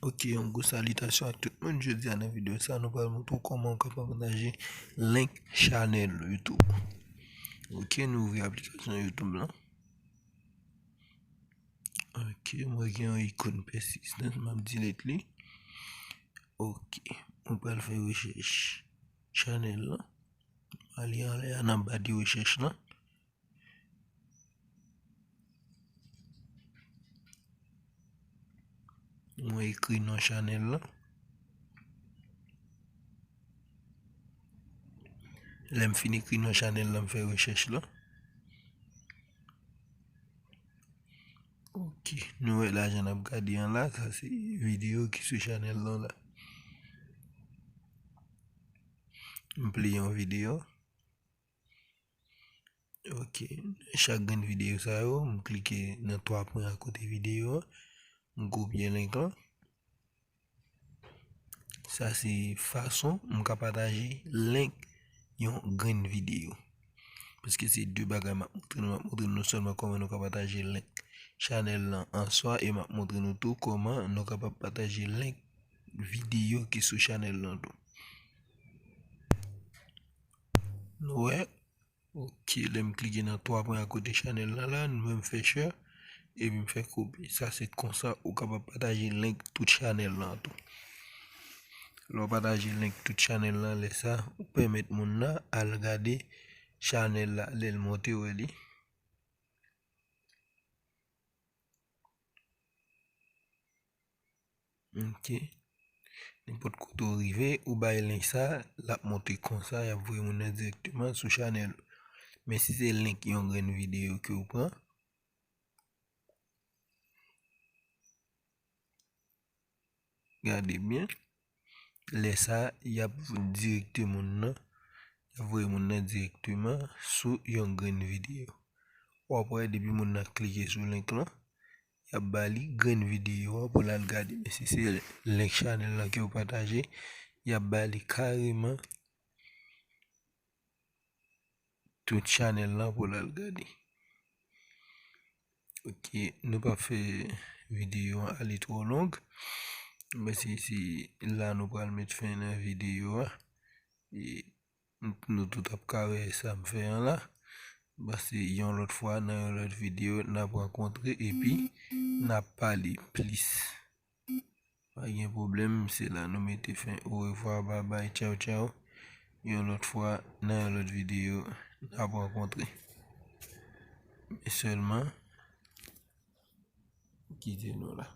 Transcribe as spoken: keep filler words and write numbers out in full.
Ok, yon gwo salitasyon ak tout moun. Jodi a nan videyo sa, nou pral montre w kòman w kapab pataje link chanèl YouTube. Ok, nou ouvri aplikasyon YouTube lan. Ok, mwen gen yon ikòn pèsistan, m ap delete li. Ok, mwen pral fè rechèch chanèl lan. Ale anlè a nan ba de rechèch lan. Mwen ekri non chanèl lan. Lè m fin ekri non chanèl lan, m fè rechèch lan. Ok, nou wè la jan n ap gade an la, sa se videyo ki sou chanèl lan la. M play yon videyo. Ok, chak grenn videyo sa yo, m klike nan twa pwen akote videyo an, m kopye link lan. Sa se fason m ka pataje link yon grenn videyo. Paske se de bagay m ap montre nou, m ap montre nou non sèlman kòman nou ka pataje link chanèl lan an swa, e m ap montre nou tou kòman nou kapab pataje link videyo ki sou chanèl lan tou. Nou wè, ok, lè m klike nan twa pwen akote chanèl lan la, mwen m fè share, epi m fè kopi. Sa se konsa ou kapab pataje link tout chanèl lan tou. Lè w pataje link tout chanèl lan, lè sa, ou pèmèt moun nan al gade chanèl la, lè l monte, wè li. Ok. Nenpòt kote w rive, ou bay link sa, l ap monte konsa, y ap voye moun nan dirèkteman sou chanèl. Men si se link yon grenn videyo ke w pran, gade byen. Lè sa, y ap direkte moun nan, y ap voye moun nan dirèkteman sou yon grenn videyo. W ap wè depi moun nan klike sou link lan, y ap ba li grenn videyo a pou l al gade. Men si se link chanèl lan ke w pataje, y ap ba li kareman tout chanèl lan pou l al gade. Ok, nou p ap fè videyo an ale twò long. Men se, se la nou pral met fen nan videyo a. E nou tout ap ka wè sa m fè an la. Pase yon lòt fwa, nan yon lòt videyo, n ap rankontre epi n ap pale plis. Pa gen pwoblèm, se la nou mete fen. Orevwa, babay, tchaw, tchaw. Yon lòt fwa, nan yon lòt videyo, n ap rankontre. Men sèlman, kite nou la.